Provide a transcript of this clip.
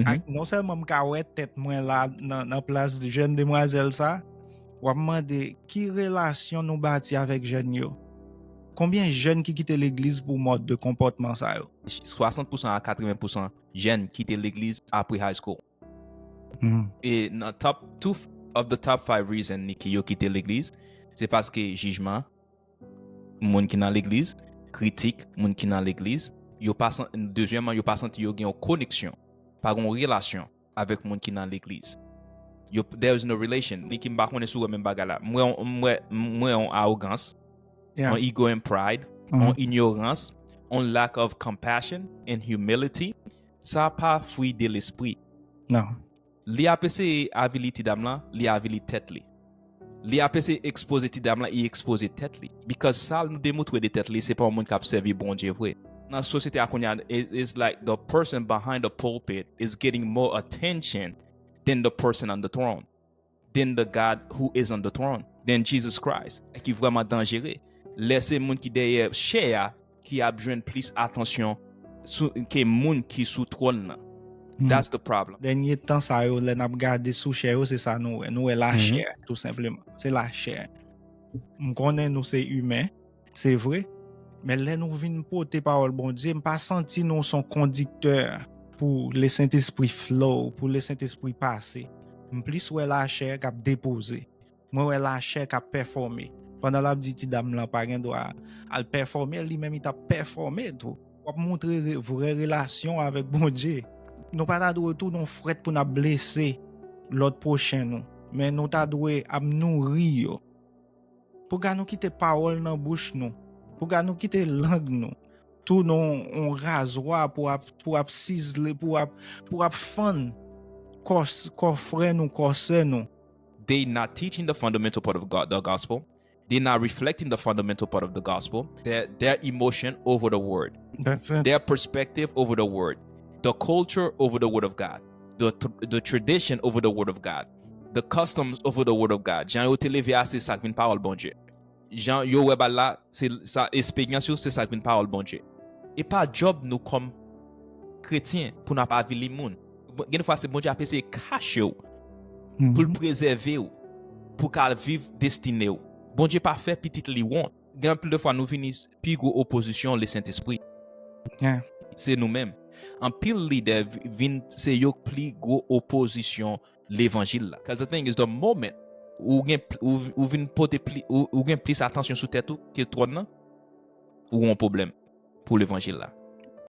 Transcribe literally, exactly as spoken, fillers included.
Ak non sèlman m ka wè tèt mwen la nan, nan plas jèn demwazèl sa, w ap mande ki relasyon nou bati avèk jèn yo. Konbyen jèn ki kite legliz pou mòd de konpòtman sa yo? Swasant pousan a katreven pousan jèn kite legliz apre high school. E nan top two of the top five reason, Niki, yo kite legliz, se paske jijman moun ki nan legliz, kritik moun ki nan legliz, yo pa san, dezyèmman, yo pa santi yo gen yon koneksyon, pa gen yon relasyon avèk moun ki nan legliz. Yo, there is no relation. Niki, m pa konnen si w wè menm bagay la. M wè yon, m wè, m wè yon arogans, Yeah. yon ego and pride, Mhm. yon ignorance, yon lack of compassion and humility. Sa pa fwi de lespri. Non. Li ap eseye avili ti dam lan, li avili tèt li. Li ap eseye ekspoze ti dam lan, li ekspoze tèt li. Because sa nou demontre de tèt li, se pa yon moun k ap sèvi Bondye vre. Nan sosyete a kounye a, it- it's like the person behind the pulpit is getting more attention than the person on the throne, than the God who is on the throne, than Jesus Christ. Ki vrèman danjere. Lè se moun ki dèyè chè a ki ap jwenn plis atansyon sou, ke moun ki sou twòn nan. That's the problem. Dènye tan sa yo, lè n ap gade sou chè yo, se sa nou wè. Nou wè lachè, tou senpleman. Se lachè. M konnen nou se imen, se vre. Men lè nou vin pote pawòl Bondye, m pa santi nou son kondiktè pou Lesentespri flow, pou Lesentespri pase. M plis wè lachè k ap depoze. Mwen wè lachè k ap pèfòme. Pandan l ap di ti dam lan pa gen dwa al pèfòme, li menm li t ap pèfòme tou. W ap montre re- vrè relasyon avèk Bondye. Nou pa ta dwe tou nou frèt pou n ap blese lòt pwochen nou. Men nou ta dwe ap nouri yo. Pouga nou kite pawòl nan bouch nou. Pouga nou kite lang nou. Tou nou on razwa pou ap, pou ap sizle, pou ap, pou ap fann kò, kò frè nou, kò sè nou. They not teaching the fundamental part of God, the gospel. They're not reflecting the fundamental part of the gospel. Their, their emotion over the word. That's it. Their perspective over the word. The culture over the word of God. The, tr- the tradition over the word of God. The customs over the word of God. Jan yo te leve a, se sa k vin pawòl Bondye. Jan yo wè bal la, se sa, esperyans yo, se sa k vin pawòl Bondye. E pa djòb nou kòm kretyen pou n ap avili moun. Gen de fwa se Bondye ap eseye kache w, pou l prezève w, pou ka viv destine w. Bondye pa fè pitit li wont. Gen anpil de fwa nou vini pi gwo opozisyon Lesentespri. Yeah. Se nou menm. Anpil lidè vi- vin se yo pli gwo opozisyon levanjil la. Cause the thing is, the moment ou gen pl- ou, ou vin pote pli, ou, ou gen plis atansyon sou tèt ou ke twòn nan, ou gen yon pwoblèm pou levanjil la.